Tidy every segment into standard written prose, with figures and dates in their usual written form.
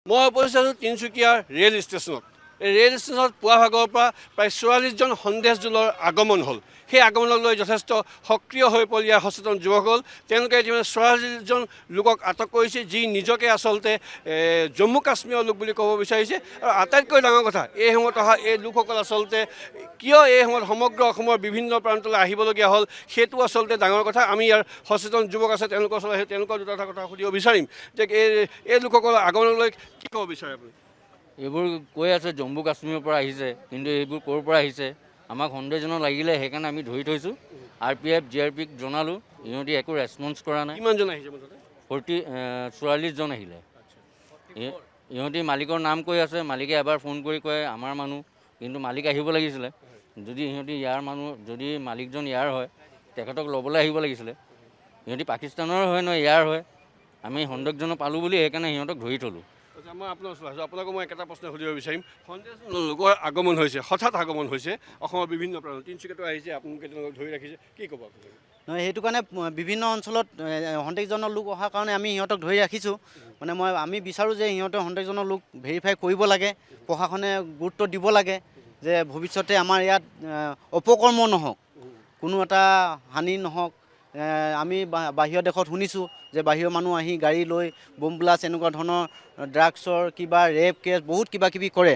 মই উপস্থিত আছোঁ তিনিচুকীয়াৰ ৰেল ষ্টেচনত। এই ৰেল ষ্টেচনত পুৱা ভাগৰ পৰা প্ৰায় 44জন সন্দেহজনৰ আগমন হ'ল। সেই আগমনক লৈ যথেষ্ট সক্ৰিয় হৈ পৰিল ইয়াৰ সচেতন যুৱকসকল। তেওঁলোকে ইতিমধ্যে 44জন লোকক আটক কৰিছে, যি নিজকে আচলতে জম্মু কাশ্মীৰৰ লোক বুলি ক'ব বিচাৰিছে। আৰু আটাইতকৈ ডাঙৰ কথা, এই সময়ত অহা এই লোকসকল আচলতে কিয় এই সময়ত সমগ্ৰ অসমৰ বিভিন্ন প্ৰান্তলৈ আহিবলগীয়া হ'ল, সেইটো আচলতে ডাঙৰ কথা। আমি ইয়াৰ সচেতন যুৱক আছে, তেওঁলোকৰ ওচৰলৈ আহি তেওঁলোকৰ দুটা এটা কথা সুধিব বিচাৰিম যে এই লোকসকলৰ আগমনক লৈ কি ক'ব বিচাৰে আপুনি? এইবোৰ কৈ আছে জম্মু কাশ্মীৰৰ পৰা আহিছে, কিন্তু এইবোৰ ক'ৰ পৰা আহিছে আমাক সন্দেহজনক লাগিলে, সেইকাৰণে আমি ধৰি থৈছোঁ। R P F, G R পিক জনালোঁ, ইহঁতি একো ৰেচপন্স কৰা নাই। কিমানজন আহিছে মুঠতে? 44জন আহিলে। ইহঁতি মালিকৰ নাম কৈ আছে, মালিকে এবাৰ ফোন কৰি কয় আমাৰ মানুহ, কিন্তু মালিক আহিব লাগিছিলে। যদি ইহঁতি ইয়াৰ মানুহ, যদি মালিকজন ইয়াৰ হয়, তেখেতক ল'বলৈ আহিব লাগিছিলে। ইহঁতি পাকিস্তানৰ হয় নহয় ইয়াৰ হয়, আমি সন্দেহজনক পালোঁ বুলি সেইকাৰণে সিহঁতক ধৰি থ'লোঁ। আচ্ছা, মই আপোনাৰ ওচৰলৈ আহিছোঁ, আপোনাকো মই একেটা প্ৰশ্ন সুধিব বিচাৰিম। সন্দেহজনক লোকৰ আগমন হৈছে, হঠাৎ আগমন হৈছে অসমৰ বিভিন্ন প্ৰান্তত, তিনিচুকীয়াতো আহিছে, আপোনালোকে তেওঁলোকক ধৰি ৰাখিছে, কি ক'ব আপুনি? নহয়, সেইটো কাৰণে বিভিন্ন অঞ্চলত সন্দেহজনক লোক অহাৰ কাৰণে আমি সিহঁতক ধৰি ৰাখিছোঁ। আমি বিচাৰোঁ যে সিহঁতে সন্দেহজনক লোক ভেৰিফাই কৰিব লাগে, প্ৰশাসনে গুৰুত্ব দিব লাগে যে ভৱিষ্যতে আমাৰ ইয়াত অপকৰ্ম নহওক, কোনো এটা হানি নহওক। আমি বাহিৰৰ দেশত শুনিছোঁ যে বাহিৰৰ মানুহ আহি গাড়ী লৈ বোম ব্লাষ্ট, এনেকুৱা ধৰণৰ ড্ৰাগছৰ কিবা ৰেপ কেছ বহুত কিবা কিবি কৰে।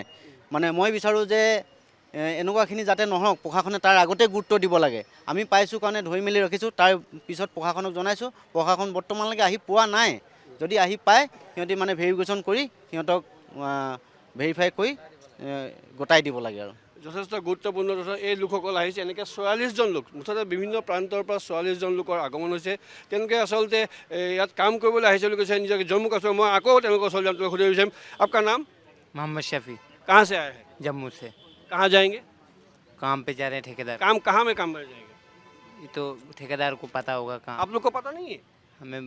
মই বিচাৰোঁ যে এনেকুৱাখিনি যাতে নহওক, প্ৰশাসনে তাৰ আগতে গুৰুত্ব দিব লাগে। আমি পাইছোঁ কাৰণে ধৰি মেলি ৰাখিছোঁ, তাৰ পিছত প্ৰশাসনক জনাইছোঁ। প্ৰশাসন বৰ্তমানলৈকে আহি পোৱা নাই, যদি আহি পায় সিহঁতি ভেৰিফিকেশ্যন কৰি সিহঁতক ভেৰিফাই কৰি গোটাই দিব লাগে। আৰু যথেষ্ট গুৰুত্বপূৰ্ণ তথা এই লোকসকল আহিছে, এনেকৈ 44জন লোক মুঠতে বিভিন্ন প্ৰান্তৰ পৰা 44জন লোকৰ আগমন হৈছে। তেওঁলোকে আচলতে ইয়াত কাম কৰিবলৈ আহিছে বুলি কৈছে নিজকে জম্মু কাশ্মীৰ। মই আকৌ তেওঁলোকৰ ওচৰলৈ যাম, তেওঁলোকক সুধিব বিচাৰিম। আপোনাৰ নাম? मोहम्मद शफी। कहाँ से आए हैं? जम्मू से। कहाँ जाएंगे? काम पे जा रहे हैं, ठेकेदार। काम कहाँ में काम पर जाएंगे? ये तो ठेकेदार को पता होगा कहाँ। आप लोग को पता नहीं है? हमें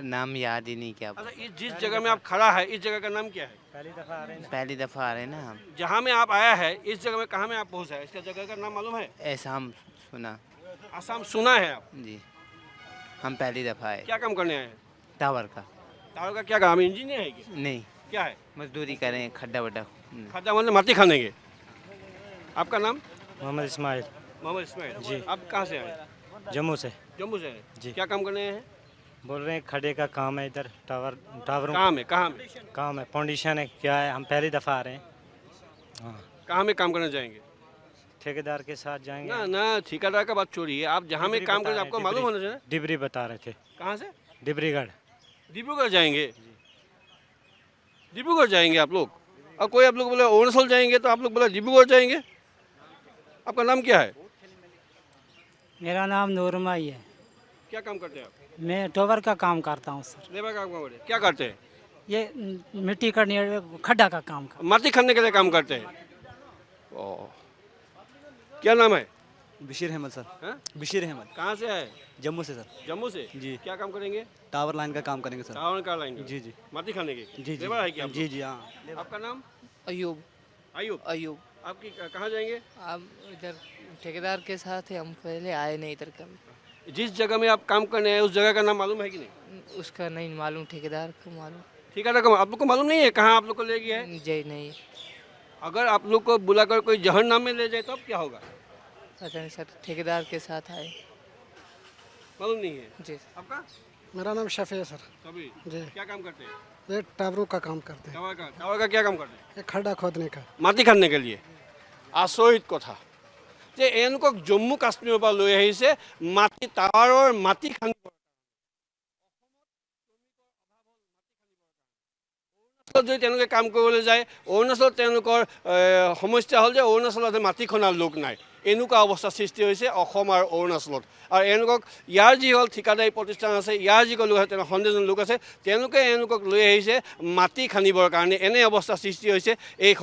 नाम याद ही नहीं क्या। अच्छा, इस जिस जगह में आप खड़ा है, इस जगह का नाम क्या है? पहली दफ़ा आ रहे हैं। पहली दफ़ा आ रहे हैं ना हम। जहाँ में आप आया है, इस जगह में कहाँ में आप पहुँचा है, इसका जगह का नाम मालूम है? ऐसा हम सुना। आसाम सुना है आप? जी, हम पहली दफ़ा आए। क्या काम करने आए हैं? टावर का। टावर का क्या काम? इंजीनियर है क्या? नहीं। क्या है? मजदूरी करें, खड्डा वड्डा। खड्डा मतलब माटी खानेंगे। आपका नाम? मोहम्मद इस्माइल। मोहम्मद इस्माइल जी। आप कहाँ से आए? जम्मू से। जम्मू से आए जी। क्या काम करने आए हैं? बोल रहे हैं खड्डे का काम है इधर, टावरों कहाँ में? कहाँ में काम है? फाउंडेशन है, क्या है? हम पहली दफ़ा आ रहे हैं। हाँ। कहाँ में काम करने जाएंगे? ठेकेदार के साथ जाएंगे। ना ना, ठेकेदार का बात छोड़िए, आप जहाँ में डिबरी काम बता करें रहे आपको हैं, मालूम डिबरी। होना चाहिए। डिबरी बता रहे थे। कहाँ से? डिब्रीगढ़। डिब्रूगढ़ जाएंगे? डिब्रूगढ़ जाएंगे आप लोग? और कोई आप लोग बोले अरुणाचल जाएंगे तो आप लोग बोले डिब्रूगढ़ जाएंगे। आपका नाम क्या है? मेरा नाम नूरमाई है। क्या काम करते हैं आप? मैं टोवर का काम करता हूँ सर। लेबर का काम करते हैं। क्या करते हैं? ये मिट्टी का खड्डा का काम करते हैं। माटी खनने के लिए काम करते हैं। ओ, क्या नाम है? बशीर अहमद सर। हाँ? बशीर अहमद। कहाँ से आए? जम्मू से सर। जम्मू से? जी। क्या काम करेंगे? टावर लाइन का काम करेंगे सर। टावर का लाइन का? जी जी। माटी खाने के? जी जी। लेबर है क्या आप जी लोग? जी हाँ। आपका नाम? अयूब। अयूब। अयूब। आपकी कहाँ जाएंगे? आप इधर ठेकेदार के साथ हैं, हम पहले आए नहीं इधर कभी। जिस जगह में आप काम करने आए उस जगह का नाम मालूम है कि नहीं? उसका नहीं मालूम, ठेकेदार को मालूम। ठेकेदार को आप लोग को मालूम नहीं है कहाँ आप लोग को ले गया है? जी नहीं। अगर आप लोग को बुलाकर कोई जहन्नुम में ले जाए तब क्या होगा? पता नहीं सर, ठेकेदार के साथ आए। मालूम नहीं है। जी। आपका? मेरा नाम शफी है सर। शफी। जी। क्या काम करते हैं? ये टावरों का काम करते हैं। टावर का क्या काम करते हैं? ये खड्डा खोदने का। माटी खनने के लिए। আচৰিত কথা যে এওঁলোকক জম্মু কাশ্মীৰৰ পৰা লৈ আহিছে মাটি টাৱাৰৰ মাটি খান্দিব। অৰুণাচলত যদি তেওঁলোকে কাম কৰিবলৈ যায়, অৰুণাচলত তেওঁলোকৰ সমস্যা হ'ল যে অৰুণাচলত মাটি খনাৰ লোক নাই। এনেকুৱা অৱস্থা সৃষ্টি হৈছে অসম আৰু অৰুণাচলত। আৰু এওঁলোকক ইয়াৰ যিসকল ঠিকাদাৰী প্ৰতিষ্ঠান আছে, ইয়াৰ যিসকল লোক আছে, তেওঁলোক সন্দেহজনক লোক আছে, তেওঁলোকে এওঁলোকক লৈ আহিছে মাটি খান্দিবৰ কাৰণে। এনে অৱস্থা সৃষ্টি হৈছে এই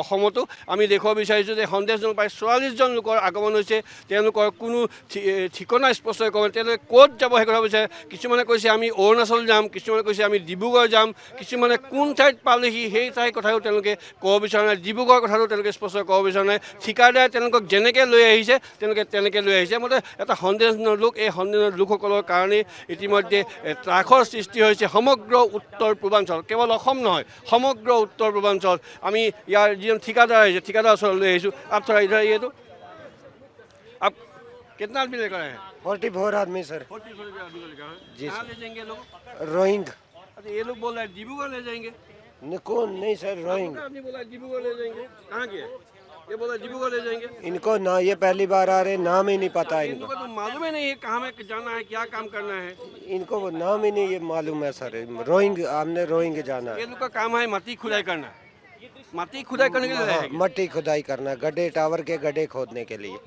অসমতো। আমি দেখুৱাব বিচাৰিছোঁ যে সন্দেহজনক প্ৰায় 44জন লোকৰ আগমন হৈছে। তেওঁলোকৰ কোনো ঠিকনা স্পষ্ট ক'ব নোৱাৰে, তেওঁলোকে ক'ত যাব সেই কথা বিচাৰে। কিছুমানে কৈছে আমি অৰুণাচল যাম, কিছুমানে কৈছে আমি ডিব্ৰুগড় যাম, কিছুমানে কোন ঠাইত পালেহি সেই ঠাইৰ কথাও তেওঁলোকে ক'ব বিচৰা নাই, ডিব্ৰুগড়ৰ কথাটো তেওঁলোকে স্পষ্ট ক'ব বিচৰা নাই। ঠিকাদাৰে তেওঁলোকক যেনেকৈ যেনেকৈ লৈ আহিছে তেওঁলোকে তেনেকৈ লৈ আহিছে। মুঠতে এটা সন্দেহজনক লোক, এই সন্দেহজনক লোকসকলৰ কাৰণে ইতিমধ্যে ত্ৰাসৰ সৃষ্টি হৈছে সমগ্ৰ উত্তৰ পূৰ্বাঞ্চল, কেৱল অসম নহয় সমগ্ৰ উত্তৰ পূৰ্বাঞ্চল। আমি ইয়াৰ যিজন ঠিকাদাৰ আহিছে ঠিকাদাৰ ওচৰলৈ লৈ আহিছোঁ। आप थोड़ा इधर आइए तो आप कितना आदमी लेकर आए हैं? 44 आदमी सर। 44 आदमी लेकर आए हैं। जी कहाँ ले जाएंगे लोग? रोइंग। अच्छा, ये लोग बोल रहे हैं डिब्रूगढ़ ले जाएंगे। कौन? नहीं सर, रोइंग। आदमी बोला डिब्रूगढ़ ले जाएंगे, कहाँ के? ये बोला डिब्रूगढ़ ले जाएंगे। इनको ना, ये पहली बार आ रहे, नाम ही नहीं पता इनको। इनको तो मालूम ही नहीं है कहाँ में जाना है, क्या काम करना है। इनको वो नाम ही नहीं ये मालूम है सर। रोइंग, हमने रोइंग जाना है। ये लोग का काम है माटी खुदाई करना, माटी खुदाई करने के लिए। हाँ, मट्टी खुदाई करना, गड्ढे, टावर के गड्ढे खोदने के लिए।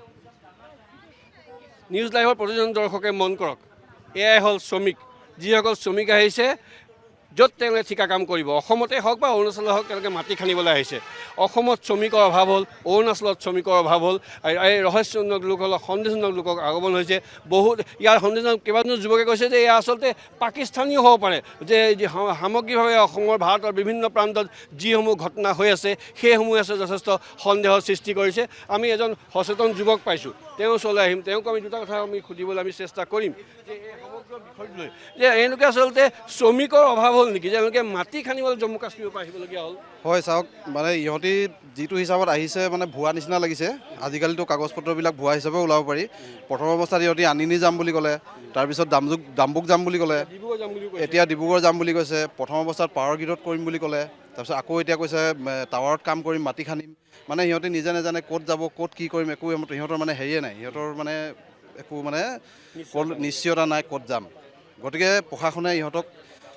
নিউজ লাইভৰ প্ৰতিজন দৰ্শকে মন কৰক, এয়াই হ'ল শ্ৰমিক, যিসকল শ্ৰমিক আহিছে য'ত তেওঁলোকে ঠিকা কাম কৰিব, অসমতে হওক বা অৰুণাচলতে হওক, তেওঁলোকে মাটি খান্দিবলৈ আহিছে। অসমত শ্ৰমিকৰ অভাৱ হ'ল, অৰুণাচলত শ্ৰমিকৰ অভাৱ হ'ল। এই ৰহস্যজনক লোকসকলক, সন্দেহজনক লোকক আগমন হৈছে বহুত। ইয়াৰ সন্দেহজনক কেইবাজনো যুৱকে কৈছে যে এয়া আচলতে পাকিস্তানীও হ'ব পাৰে, যে সামগ্ৰিকভাৱে অসমৰ ভাৰতৰ বিভিন্ন প্ৰান্তত যিসমূহ ঘটনা হৈ আছে সেইসমূহ আছে যথেষ্ট সন্দেহৰ সৃষ্টি কৰিছে। আমি এজন সচেতন যুৱক পাইছোঁ, তেওঁৰ ওচৰলৈ আহিম, তেওঁক আমি দুটা কথা আমি সুধিবলৈ আমি চেষ্টা কৰিম যে এই সমগ্ৰ বিষয়টো লৈ যে এওঁলোকে আচলতে শ্ৰমিকৰ অভাৱ হ'ল নেকি, যে এওঁলোকে মাটি খান্দিবলৈ জম্মু কাশ্মীৰৰ পৰা আহিবলগীয়া হ'ল? হয় চাওক, মানে ইহঁতি যিটো হিচাপত আহিছে মানে ভুৱা নিচিনা লাগিছে। আজিকালিতো কাগজ পত্ৰবিলাক ভুৱা হিচাপে ওলাব পাৰি। প্ৰথম অৱস্থাত ইহঁতি আনিনি যাম বুলি ক'লে, তাৰপিছত ডাম্বুক যাম বুলি ক'লে, এতিয়া ডিব্ৰুগড় যাম বুলি কৈছে। প্ৰথম অৱস্থাত পাৱাৰ গ্ৰীডত কৰিম বুলি ক'লে, তাৰপিছত আকৌ এতিয়া কৈছে টাৱাৰত কাম কৰিম, মাটি খান্দিম। মানে সিহঁতে নিজে নাজানে ক'ত যাব, ক'ত কি কৰিম, একো সিহঁতৰ মানে হেৰিয়ে নাই, সিহঁতৰ মানে একো মানে নিশ্চয়তা নাই ক'ত যাম। গতিকে প্ৰশাসনে ইহঁতক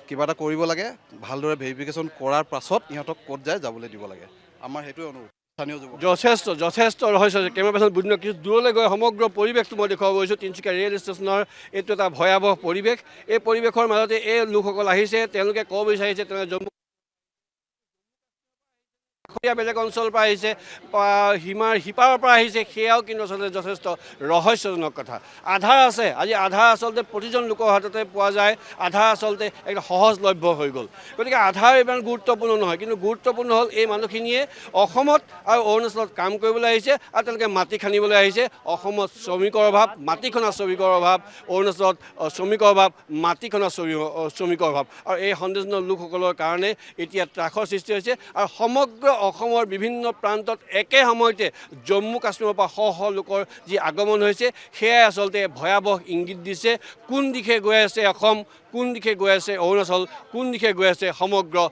কিবা এটা কৰিব লাগে, ভালদৰে ভেৰিফিকেশ্যন কৰাৰ পাছত ইহঁতক ক'ত যায় যাবলৈ দিব লাগে। আমাৰ সেইটোৱে অনুৰোধ স্থানীয় যুৱক। যথেষ্ট ৰহস্য আছে। কেমেৰা পাৰ্চন বুধ কিছু দূৰলৈ গৈ সমগ্ৰ পৰিৱেশটো মই দেখুৱাব গৈছোঁ। তিনিচুকীয়া ৰেল ষ্টেচনৰ এইটো এটা ভয়াৱহ পৰিৱেশ। এই পৰিৱেশৰ মাজতে এই লোকসকল আহিছে, তেওঁলোকে ক'ব বিচাৰিছে তেওঁলোকে জম্মু বেলেগ অঞ্চলৰ পৰা আহিছে, সীমাৰ সিপাৰৰ পৰা আহিছে, সেয়াও কিন্তু আচলতে যথেষ্ট ৰহস্যজনক কথা। আধাৰ আছে, আজি আধাৰ আচলতে প্ৰতিজন লোকৰ হাততে পোৱা যায়, আধাৰ আচলতে একদম সহজলভ্য হৈ গ'ল। গতিকে আধাৰ ইমান গুৰুত্বপূৰ্ণ নহয়, কিন্তু গুৰুত্বপূৰ্ণ হ'ল এই মানুহখিনিয়ে অসমত আৰু অৰুণাচলত কাম কৰিবলৈ আহিছে আৰু তেওঁলোকে মাটি খান্দিবলৈ আহিছে। অসমত শ্ৰমিকৰ অভাৱ, মাটি খন্দা শ্ৰমিকৰ অভাৱ, অৰুণাচলত শ্ৰমিকৰ অভাৱ, মাটি খন্দা শ্ৰমিকৰ অভাৱ। আৰু এই সন্দেহজনক লোকসকলৰ কাৰণে এতিয়া ত্ৰাসৰ সৃষ্টি হৈছে। আৰু সমগ্ৰ অসমৰ বিভিন্ন প্ৰান্তত একে সময়তে জম্মু কাশ্মীৰৰ পৰা শ শ লোকৰ যি আগমন হৈছে, সেয়াই আচলতে ভয়াৱহ ইংগিত দিছে কোন দিশে গৈ আছে অসম, কোন দিশে গৈ আছে অৰুণাচল, কোন দিশে গৈ আছে সমগ্ৰ